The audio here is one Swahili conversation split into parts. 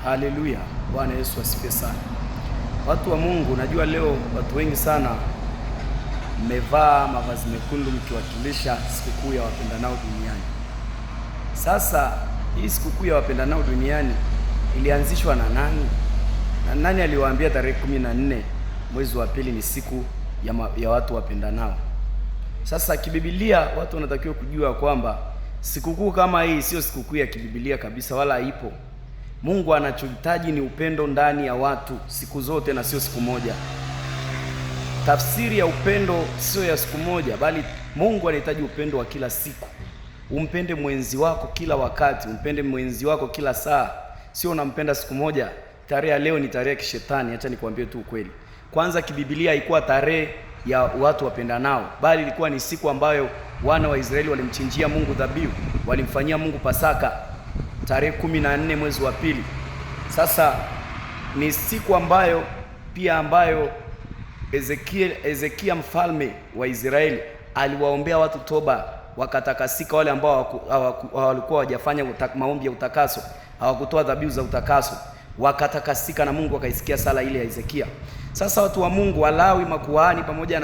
Haleluya, Bwana Yesu asifiwe sana. Watu wa Mungu, najua leo watu wengi sana mmevaa mavazi mekundu mkiwakilisha sikukuu ya wapendanao duniani. Sasa hii sikukuu ya wapendanao duniani ilianzishwa na nani? Na nani aliwaambia tarehe 14 mwezi wa pili ni siku ya watu wapendanao? Sasa kibibilia, watu wanatakiwa kujua kwamba sikukuu kama hii sio sikukuu ya kibibilia kabisa, wala haipo. Mungu anachohitaji ni upendo ndani ya watu siku zote na sio siku moja. Tafsiri ya upendo sio ya siku moja, bali Mungu anahitaji upendo wa kila siku. Umpende mwenzi wako kila wakati, umpende mwenzi wako kila saa, sio unampenda siku moja. Tarehe ya leo ni tarehe ya kishetani, acha nikwambie tu ukweli. Kwanza kibibilia haikuwa tarehe ya watu wapendanao, bali ilikuwa ni siku ambayo wana wa Israeli walimchinjia Mungu dhabihu, walimfanyia Mungu Pasaka tarehe 14 mwezi wa pili. Sasa ni siku ambayo pia ambayo Ezekia mfalme wa Israeli aliwaombea watu toba, wakatakasika wale ambao walikuwa hawajafanya maombi ya utakaso, hawakutoa dhabihu za utakaso, wakatakasika na Mungu akaisikia sala ile ya Ezekia. Sasa watu wa Mungu, Walawi, makuhani pamoja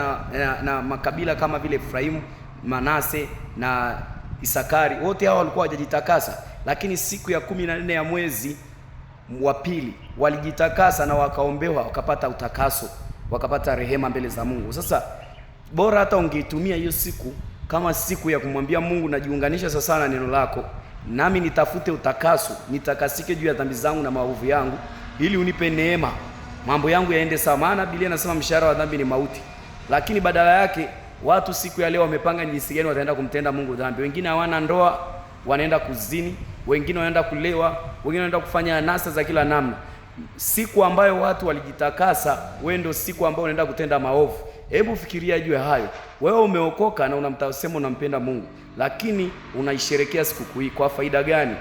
na makabila kama vile Efraimu, Manase na Isakari, wote hao walikuwa hawajajitakasa, lakini siku ya 14 ya mwezi wa pili walijitakasa na wakaombewa, wakapata utakaso, wakapata rehema mbele za Mungu. Sasa bora hata ungeitumia hiyo siku kama siku ya kumwambia Mungu, najiunganisha sasa na neno lako, nami nitafute utakaso, nitakasike juu ya dhambi zangu na maovu yangu, ili unipe neema, mambo yangu yaende sawa. Maana Biblia inasema mshahara wa dhambi ni mauti, lakini badala yake watu siku ya leo wamepanga jinsi gani wataenda kumtenda Mungu dhambi. Wengine hawana ndoa, wanaenda kuzini, wengine wanaenda kulewa, wengine wanaenda kufanya anasa za kila namna. Siku ambayo watu walijitakasa, wewe ndio siku ambayo unaenda kutenda maovu. Hebu fikiria juu ya hayo. Wewe umeokoka na unamtasema unampenda Mungu, lakini unaisherekea sikukuu hii kwa faida gani?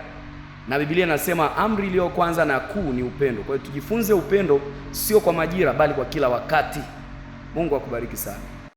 Na Biblia inasema amri iliyo kwanza na kuu ni upendo. Kwa hiyo tujifunze upendo, sio kwa majira, bali kwa kila wakati. Mungu akubariki sana.